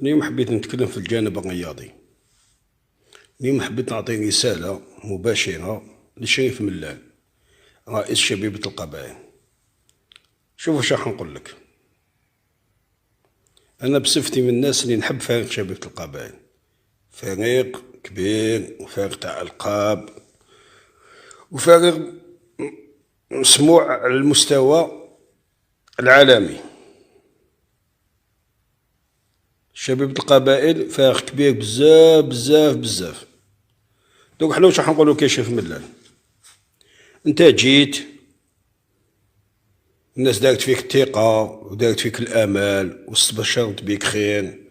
اليوم حبيت نتكلم في الجانب الرياضي. اليوم حبيت نعطي رسالة مباشرة لشريف ملال رئيس شبيبة القبائل. شوفوا واش راح نقول لك. أنا بصفتي من الناس اللي نحب فريق شبيبة القبائل، فريق كبير وفريق تاع ألقاب وفريق مسموع على المستوى العالمي. شبيبة القبائل فريق كبير بزاف بزاف بزاف. دوك حنا واش راح نقولو كشريف ملال؟ انت جيت، الناس دارت فيك الثقة ودارت فيك الأمل واستبشرت بك خير،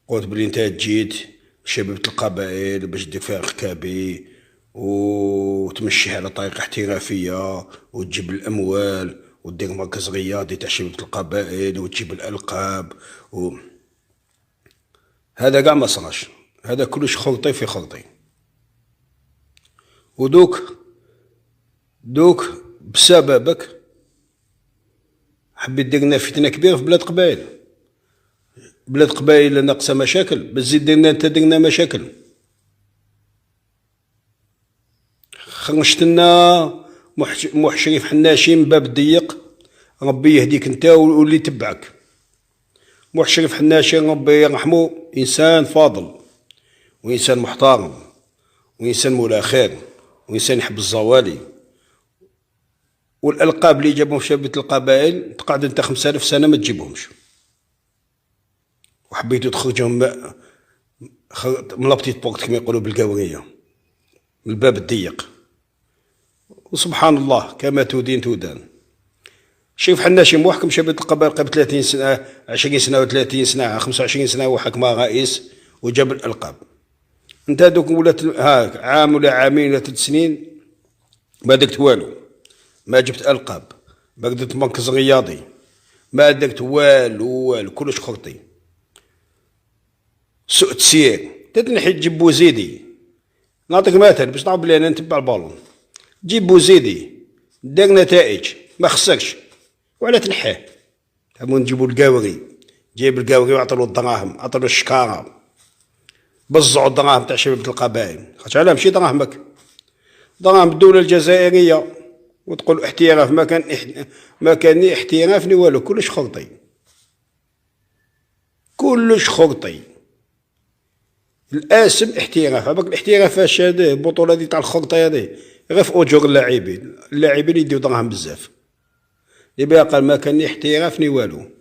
قلت بلي انت جيت شبيبة القبائل باش دير فريق كبير وتمشيه على طريقة احترافية وتجيب الأموال ودير مركز رياضي تاع شبيبة القبائل وتجيب الألقاب هذا كاع ما صراش، هذا كلش خرطي في خرطي. ودوك دوك بسببك حبيت دير لنا فتنة كبيرة في بلاد قبائل. بلاد قبائل ناقصة مشاكل، بس زيد دير لنا انت دير لنا مشاكل. خرجت لنا موح شريف حناشي من باب الضيق، ربي يهديك انت واللي تبعك. موح شريف حناشي ربي يرحمه، انسان فاضل وانسان محترم وانسان مولا خير وانسان يحب الزوالي. والالقاب اللي جابهم في شبيبة القبائل تقعد انت 5000 سنة ما تجيبهمش، وحبيتو تخرجهم من la petite porte كما يقولوا بالقاوريه، من الباب الضيق. وسبحان الله كما تدين تدان. شريف حناشي محكم شبيبة القبائل قبل 30 سنة، 20 سنة و30 سنة، 25 سنة وحكم رئيس وجاب الألقاب. انت دوك ولات هاك عام ولا عامين ولا 3 سنين ما درت والو، ما جبت ألقاب، ما درت مركز رياضي، ما درت والو والو، كلش خرطي. سوء تسيير. تتنحي تجيب بوزيدي، نعطيك مثل باش تعرف بلي انا نتبع البالون. جيب بوزيدي دار نتائج ما خسرش وعلى تنحيه. تحبوا نجيبوا القاوري، جيب القاوري وعطلو الدراهم، عطلو الشكاره، بزعوا الدراهم تاع شبيبة القبائل. خاطر علاه ماشي دراهمك، دراهم الدولة الجزائرية. وتقول احتراف، ما كان ni احتراف ni والو، كلش خرطي، كلش خرطي. الاسم احتراف، عباك الاحتراف فاش هذه البطولة هذه تاع الخرطي هذه غير في اجور اللاعبين، اللاعبين يديو دراهم بزاف. يبقى قال ما كان ni احتراف ni والو،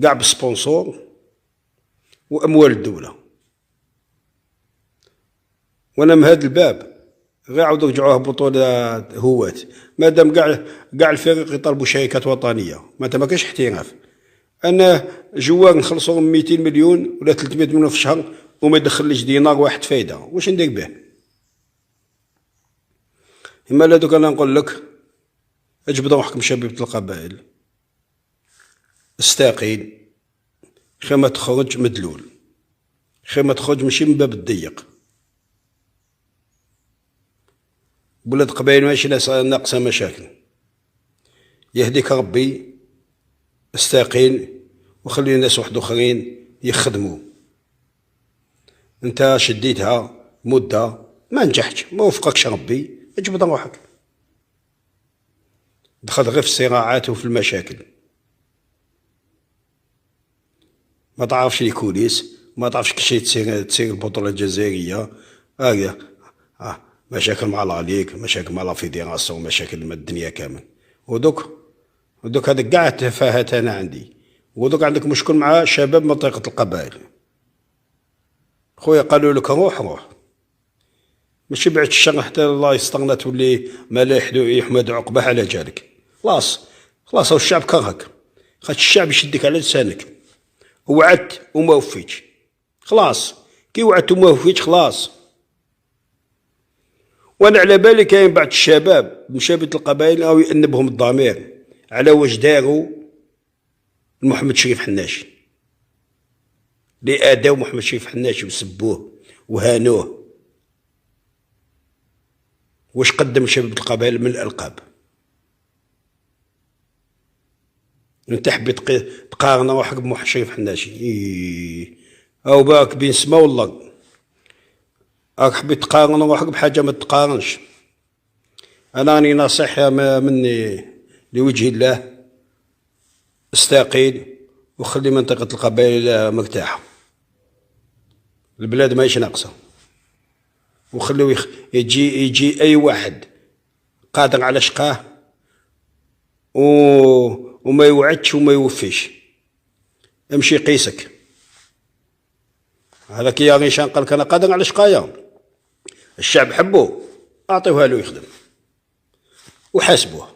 كاع بال sponsor واموال الدولة. وانا من هذا الباب غير عاودوا رجعوها بطولة هوات، مادام كاع الفريق يطالبوا شركات وطنية، ما كاينش احتراف. انا joueur نخلصهم 200 مليون ولا 300 مليون في الشهر وما يدخليش دينار واحد فايدة، واش ندير به؟ اما لا دوك انا نقول لك اجبد روحك من شبيبة القبائل، استقيل، خير ما تخرج مدلول، خير ما تخرج ماشي من باب الضيق. بلاد قبائل ماشي ناقصة مشاكل. يهديك ربي، استقيل وخلي الناس واحد اخرين يخدموا. انت شديتها مدة ما نجحتش، ما وفقكش ربي، اجبد روحك. دخلت غير في الصراعات وفي المشاكل، ما تعرفش les coulisses، ما تعرفش كيفاش تسير البطولة الجزائرية. مشاكل مع la ligue، مشاكل مع la fédération، مشاكل مع الدنيا كامل. ودوك هذاك كاع التفاهات انا عندي. ودوك عندك مشكل مع شباب منطقة القبائل. خويا قالوا لك روح روح، ماشي بعد الشر حتى الله يستغنى تولي ما لا يحمد عقبه على جالك. خلاص خلاص، الشعب كرهك، خاطر الشعب يشدك على لسانك. وعدت وما وفيتش، خلاص كي وعدت وما وفيتش خلاص. وانا على بالي كاين بعض الشباب من شبيبة القبائل او يأنبهم الضمير على واش داروا محمد شريف حناشي، اللي آداو محمد شريف حناشي وسبوه وهانوه. واش قدم شبيبة القبائل من الألقاب؟ انت حبيت تقارن روحك بموح شريف حناشي إيه. او باك بين السما والارض. راك حبيت تقارن روحك بحاجة ما تقارنش. انا راني نصيحة مني لوجه الله، استقيل وخلي منطقة القبائل مرتاحه، البلاد ماهيش ناقصه، وخليو يجي اي واحد قادر على شقاه وما يوعدش وما يوفيش. امشي قيسك هذاك يا غيشان، قال لك انا قادر على شقايا، الشعب حبوه، اعطيوها له يخدم وحاسبوه.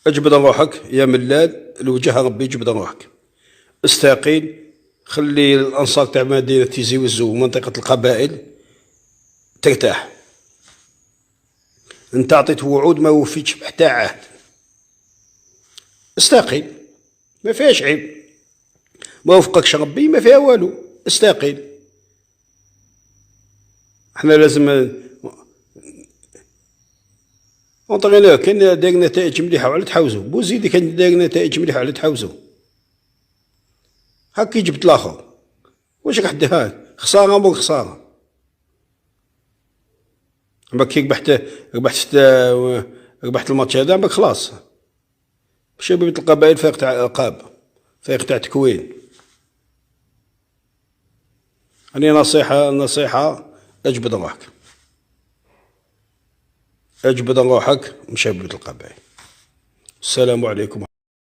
اجبد روحك يا ملال الوجه ربي، جبد روحك، استقيل، خلي الانصار تاع مدينة تيزي وزو ومنطقة القبائل ترتاح. انت عطيت وعود ما وفيتش بحتى عهد، استقيل، ما فيهاش عيب، ما وفقكش ربي ما فيها والو، استقيل. احنا لازم entraîneur كان داير نتائج مليحة وعلى تحوزو، بوزيدي كان داير نتائج مليحة وعلى تحوزو، هاكي جبت الاخر واش راح دير؟ خسارة مو خساره. كي ربحت الماتش هذا باك خلاص. شبيبة القبائل فريق تاع القاب، فريق تاع تكوين. هذه نصيحة، نصيحة، اجبد روحك، اجبد روحك من شبيبة القبائل. السلام عليكم.